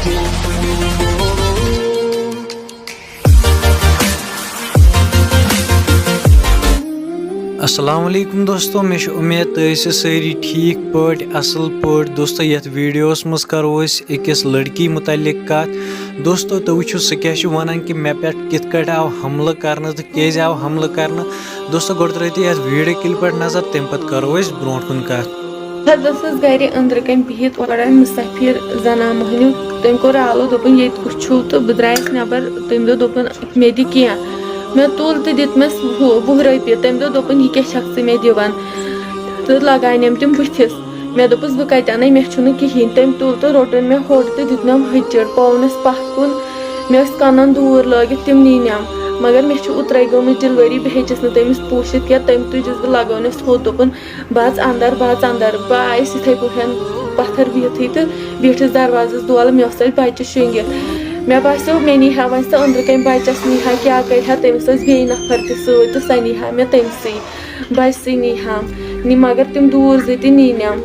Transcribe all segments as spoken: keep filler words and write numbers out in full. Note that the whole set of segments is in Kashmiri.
السلام علیکم دوستو، مےٚ چھِ اُمید تُہۍ ٲسِو سٲری ٹھیٖک پٲٹھۍ، اَصٕل پٲٹھۍ۔ دوستو، یَتھ ویٖڈیوَس منٛز کَرو أسۍ أکِس لٔڑکی مُتعلِق کَتھ۔ دوستو، تُہۍ وٕچھِو سُہ کیٛاہ چھُ وَنان کہِ مےٚ پٮ۪ٹھ کِتھ کٲٹھۍ آو حملہٕ کَرنہٕ تہٕ کیٛازِ آو حملہٕ کَرنہٕ۔ دوستو، گۄڈٕ ترٛٲیِو تُہۍ یَتھ ویٖڈیو کِلپہِ پٮ۪ٹھ نظر، تَمہِ پَتہٕ کَرو أسۍ برونٛٹھ کُن کَتھ۔ بہٕ حظ ٲسٕس گَرِ أنٛدرٕ کَنۍ بِہِتھ، اورٕ آے مُسافِر زَنان مۄہنیو۔ تٔمۍ کوٚر آلو، دوٚپُن، "ییٚتہِ کُس چھُو؟" تہٕ بہٕ درٛایَس نٮ۪بَر۔ تٔمۍ دوٚپ، دوٚپُن، "مےٚ دِ کینٛہہ۔" مےٚ تُل تہٕ دیُتمَس ہُہ وُہ رۄپیہِ۔ تٔمۍ دوٚپ، دوٚپُن، "یہِ کیٛاہ چھَکھ ژٕ مےٚ دِوان؟" تہٕ لگاونٮ۪م تِم بٕتھِس۔ مےٚ دوٚپُس، "بہٕ کَتہِ اَنَے؟ مےٚ چھُنہٕ کِہیٖنۍ۔" تٔمۍ تُل تہٕ روٚٹُن مےٚ ہوٚٹ تہٕ دیُتنَم ہٕچِڑ۔ پوونَس پَتھ کُن، مےٚ ٲسۍ کَنَن دوٗر لٲگِتھ، تِم نیٖنٮ۪م۔ مگر مےٚ چھُ اوترَے گٔمٕژ ڈِلؤری، بہٕ ہیٚچِس نہٕ تٔمِس پوٗشِتھ کینٛہہ۔ تٔمۍ تُجِس بہٕ، لگٲونَس تھوٚد، دوٚپُن، "بَژ اَندَر، بَژ اَندَر۔" بہٕ آیَس یِتھَے پٲٹھۍ پَتھَر بِہِتھٕے تہٕ بیٖٹھٕس دروازَس دۄہلہٕ۔ مےٚ اوس تَتہِ بَچہِ شۄنٛگِتھ۔ مےٚ باسیو، مےٚ نیٖہا وۄنۍ سۄ أنٛدرٕ کَنۍ بَچَس، نیٖہا کیٛاہ کَرِہا، تٔمِس ٲسۍ بیٚیہِ نفر تہِ سۭتۍ تہٕ سۄ نیٖہا مےٚ تٔمۍ سٕے۔ بَچہِ سٕے نیٖہام، نہِ-، مگر تِم دوٗر زٕ تہِ نیٖنٮ۪م۔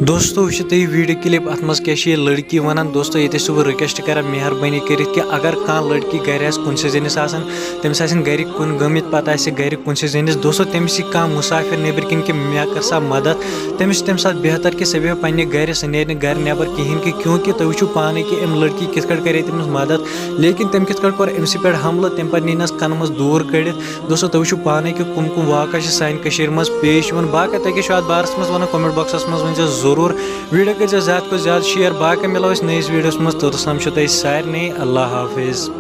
دوستو، وٕچھِو تُہۍ یہِ ویٖڈیو کِلِپ، اَتھ منٛز کیٛاہ چھِ یہِ لٔڑکی وَنان۔ دوستو، ییٚتہِ چھُس بہٕ رِکوٮ۪سٹ کَران مہربٲنی کٔرِتھ کہِ اگر کانٛہہ لٔڑکی گَرِ آسہِ کُنہِ سٕنٛز زٔنِس آسان، تٔمِس آسن گَرِکۍ کُن گٔمٕتۍ، پَتہٕ آسہِ گَرِ کُنہِ سٕنٛز زٔنِس۔ دوستو، تٔمِس یی کانٛہہ مُسافِر نیٚبرۍ کِنۍ کہِ مےٚ کٔر سا مَدَد، تٔمِس چھُ تَمہِ ساتہٕ بہتر کہِ سُہ بیٚہہِ پنٛنہِ گَرِ، سُہ نیرِ نہٕ گَرِ نٮ۪بر کِہیٖنۍ کہِ، کیونکہِ تُہۍ وٕچھِو پانَے کہِ أمۍ لٔڑکی کِتھ کٲٹھۍ کَرے تٔمِس مَدَد، لیکِن تٔمۍ کِتھ کٲٹھۍ کوٚر أمۍ سٕے پٮ۪ٹھ حملہٕ، تَمہِ پَتہٕ نِنَس کَنہٕ منٛز دوٗر کٔڑِتھ۔ دوستو، تُہۍ وٕچھِو پانَے کہِ کُم کُم واقعہ چھِ سانہِ کٔشیٖرِ منٛز پیش یِوان۔ باقٕے تۄہہِ کیٛاہ چھُ اَتھ بارَس منٛز وَنُن، comment boxَس منٛز ؤنۍزیو ضروٗر۔ ویٖڈیو کٔرۍزیو زیادٕ کھۄتہٕ زیادٕ share۔ باقٕے مِلو أسۍ نٔیِس ویٖڈیوَس منٛز۔ توٚتَس تام چھُو تۄہہِ سارنٕے اللہ حافظ۔